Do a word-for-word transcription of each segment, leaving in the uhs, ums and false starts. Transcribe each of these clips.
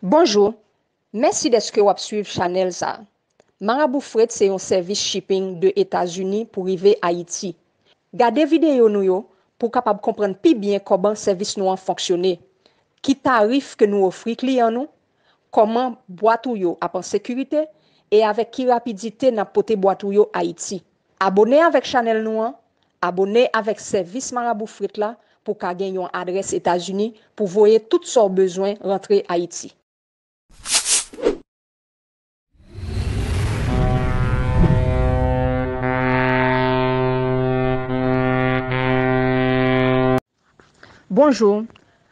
Bonjou, mèsi dèske w ap swiv chanèl sa a. Marabou Fret se yon sèvis shipping de Etazini pou rive Ayiti. Gade videyo nou yo pou w kapab konprann pi byen kòman sèvis nou an fonksyone, ki tarif ke nou ofri kliyan nou, kòman bwat ou yo ap an sekirite e avèk ki rapidite n ap pote bwat ou yo Ayiti. Abone avèk chanèl nou an, abone avèk sèvis Marabou Fret la pou w ka gen yon adrès Etazini pou voye tout sa w bezwen rantre Ayiti. Bonjou.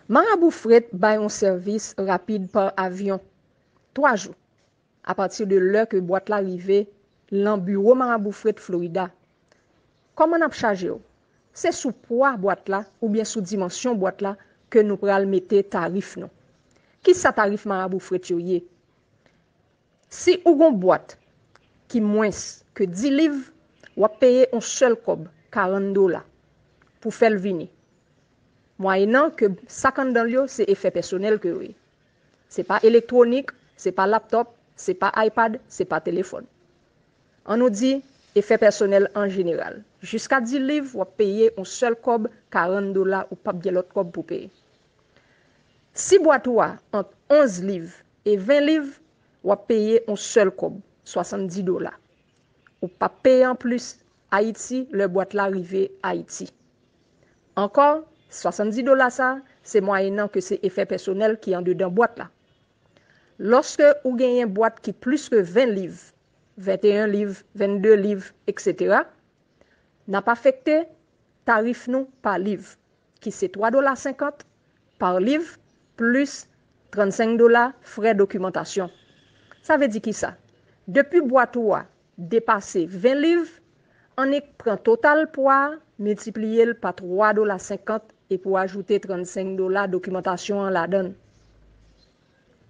Marabou Fret bay yon sèvis rapid pa avyon, twa jou, apati de lè ke bwat la rive lan biwo Marabou Fret Florida. Kòman n ap chaje w? Se sou pwa bwat la oubyen sou dimansyon bwat la ke nou pral mete tarif nou. Kisa tarif Marabou Fret yo ye? Si ou gon bwat ki mwens ke dis liv, w ap peye yon sèl kòb, karant dola, pou fè l vini. Mwayennan ke sak anndan l yo se efè pèsonèl ke yo ye. Se pa elektwonik, se pa laptòp, se pa iPad, se pa telefòn. An nou di, efè pèsonèl an jeneral. Jiska dis liv, w ap peye yon sèl kòb, karant dola, ou p ap gen lòt kòb pou peye. Si bwat ou a ant onz liv e ven liv, w ap peye yon sèl kòb, swasanndis dola. Ou p ap peye anplis Ayiti lè bwat la rive Ayiti. Ankò, swasanndis dola sa, se mwayennan ke se efè pèsonèl ki andedan bwat la. Lòske ou genyen bwat ki plis ke ven liv, venteyen liv, vennde liv, etsetera, n ap afekte tarif nou pa liv, ki se twa dola senkant pa liv, plis trannsenk dola frè dokimantasyon. Sa vle di kisa? Depi bwat ou a depase ven liv, annik pran total pwa a, miltipliye l pa twa dola senkant epi w ajoute trannsenk dola dokimantasyon an ladan l.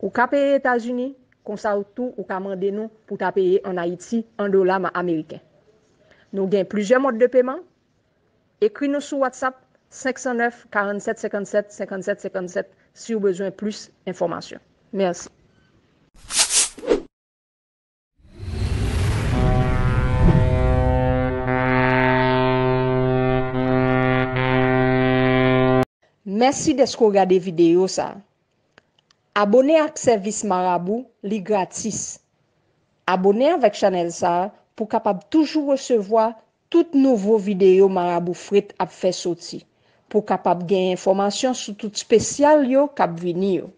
Ou ka peye Etazini, konsa ou tou ou ka mande nou pou ta peye ann Ayiti an dola ma-, ameriken. Nou gen plizyè mòd de peman. Ekri nou sou WhatsApp senk san nèf, karannsèt senkannsèt, senkannsèt senkannsèt si w bezwen plis enfòmasyon. Mèsi. Mèsi dèske w gade videyo sa a. Abone ak sèvis Marabou, li gratis. Abone avèk chanèl sa a pou w kapab toujou resevwa tout nouvo videyo Marabou Fret ap fè soti, pou w kapab gen enfòmasyon sou tout espesyal yo k ap vini yo.